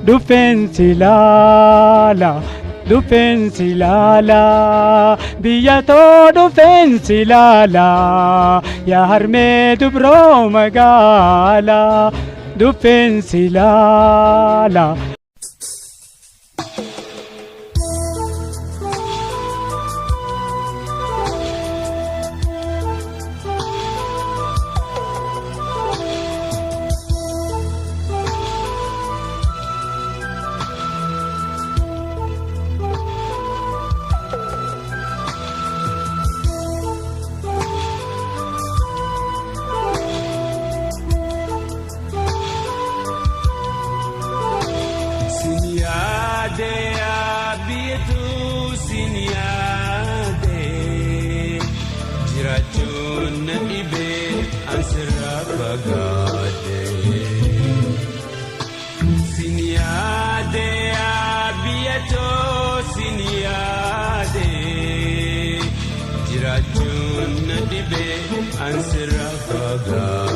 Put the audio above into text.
Dhufeen si laala, dhufeen si laala, biyya too dhufeen si laala, yaa harmee dubroo magaalaa, dhufeen si laala. Sin yaade abiyatu sin yaade jiraachuun na dhibee an sirraa fagaadhe. Sin yaade abiyatu sin yaade jiraachuun na dhibee an sirraa fagaadhe.